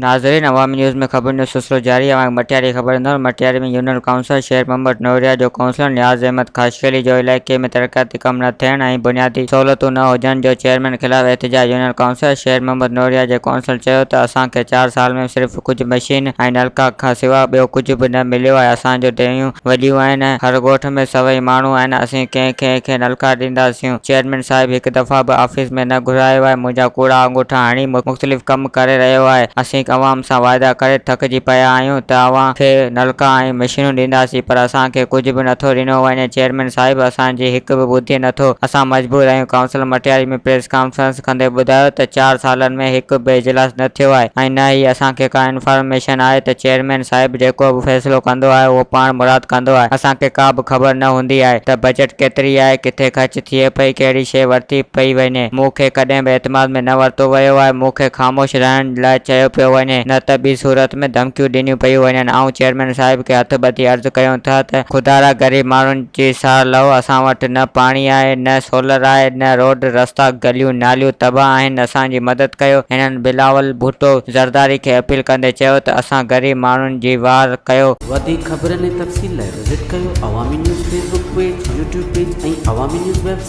ناظرين عوامي نيوز ۾ خبرن جو سلسلو جاري اوهان کي مٽياري جي خبر ڏيندو مٽياري ۾ يونين ڪائونسل شير محمد نوريا جو ڪائونسلر نياز احمد خاصخيلي جو علائقي ۾ ترقياتي ڪم نه ٿيڻ ۽ بنيادي سهولتون نه هجڻ جو چيئرمين خلاف احتجاج يونين ڪائونسل شير محمد نوريا جي ڪائونسلر چيو ته اسان کي چار سال ۾ صرف ڪجهه مشين ۽ نلڪا کان سوا ٻيو ڪجهه به نه مليو آهي اسان جو ديهيون وڏيون آهن هر ڳوٺ ۾ سوين ماڻهو آهن اسين ڪنهن ڪنهن کي نلڪا ڏينداسيون چيئرمين صاحب هڪ دفعا به آفيس ۾ نه گهرايو آهي منهنجا ڪوڙا انگوٺا هڻي مختلف ڪم ڪري رهيو آهي، اسين عوام سان واعدا ڪري ٿڪجي پيا آهيون ته اوهان کي نلڪا ۽ مشينون ڏينداسين پر اسان کي ڪجهه به نٿو ڏنو وڃي، چيئرمين صاحب اسان جي هڪ به ٻڌي نٿو، اسان مجبور آهيون، ڪائونسلر مٽياري ۾ پريس ڪانفرنس ڪندي ٻڌايو ته چار سالن ۾ هڪ به اجلاس نه ٿيو آهي ۽ نه ئي اسان کي ڪا انفارميشن آهي ته چيئرمين صاحب جيڪو به فيصلو ڪندو آهي اهو پاڻ مراد ڪندو آهي، اسان کي ڪا به خبر نه هوندي آهي ته بجيٽ ڪيتري آهي، ڪٿي خرچ ٿئي پئي ڪهڙي شيء ورتي پئي وڃي، مون کي ڪڏهن به اعتماد ۾ نه ورتو ويو آهي، مون کي خاموش رهڻ لاء چيو پيو وڃي، نه ته ٻي صورت ۾ ڌمڪيون ڏنيون پيون وڃن، آئون چيئرمين صاحب کي هٿ ٻڌي عرض ڪيون ٿا ته خدارا غريب ماڻهن جي سار لهو، اسان وٽ نه پاڻي آهي، نه سولر آهي، نه روڊ رستا، گليون ناليون تباهه آهن، اسان جي مدد ڪيو، هنن بلاول ڀٽو زرداري کي اپيل ڪندي چيو ته اسان غريب ماڻهن جي واهر ڪيو. وڌيڪ خبرن ۽ تفصيل لاء وزٽ ڪيو Awami news Facebook page, YouTube page ۽ Awami news website.